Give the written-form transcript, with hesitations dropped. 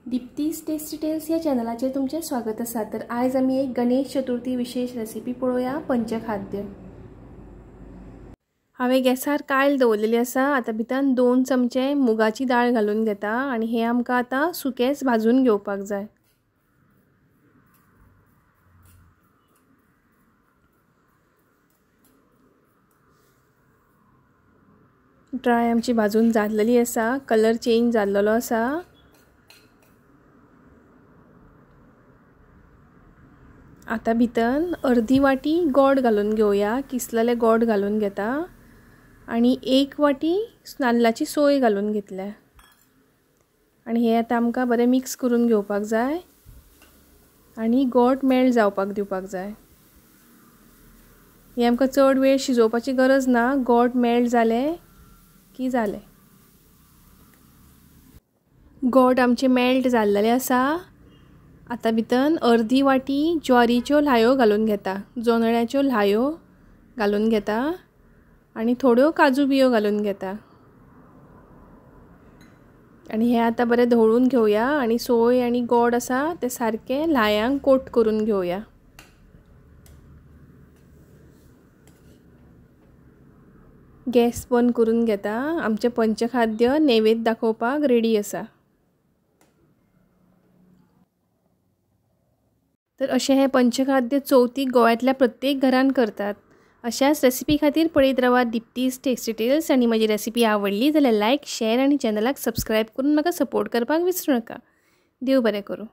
दीप्तीस tasty tales ह्या चॅनलाचेर तुमचें स्वागत आसा। तर आयज आमी एक गणेश चतुर्थी विशेष रेसिपी पळोवया, पंचखाद्य। हांवें गॅसार कायल दवरलेली आसा। आतां भितर 2 चमचे मुगाची दाळ घालून घेता आनी हे आमकां आतां सुकेंच भाजून घेवपाक जाय। ड्राय आमची भाजून जाल्लेली आसा, कलर चेंज जाल्लो आसा। आतां भितर अर्दी वाटी गोड घालून घेवया, किसलेले गोड घालून घेता आनी 1 वाटी नाल्लाची सोय घालून घेतल्या आनी हे आतां आमकां बरें मिक्स करून घेवपाक जाय आनी गोड मेल्ट जावपाक दिवपाक जाय। हे आमकां चड वेळ शिजोवपाची गरज ना, गोड मेल्ट जालें की जालें। गोड आमचें मेल्ट जाल्लेलें आसा। आतां भितर अर्दी वाटी ज्वारीच्यो ल्हायो घालून घेता, जोंदळ्याच्यो ल्हायो घालून घेता आनी थोड्यो काजू बियो घालून घेता आनी हे आतां बरें धवळून घेवया आनी सोय आनी गोड आसा ते सारकें ल्हायांक कोट करून घेवया। गॅस बंद करून घेता। आमचें पंचखाद्य नैवेद्य दाखोवपाक रेडी आसा। तर अशें हें पंचखाद्य चवथीक गोव्यांतल्या प्रत्येक घरान करतात। अशाच रेसिपी खातीर पळयत रावात दीप्तीस टेस्टी टेल्स आनी म्हजी रेसिपी आवडली जाल्यार लायक, शेअर आनी चॅनलाक सबस्क्रायब करून म्हाका सपोर्ट करपाक विसरूं नाका। देव बरें करूं।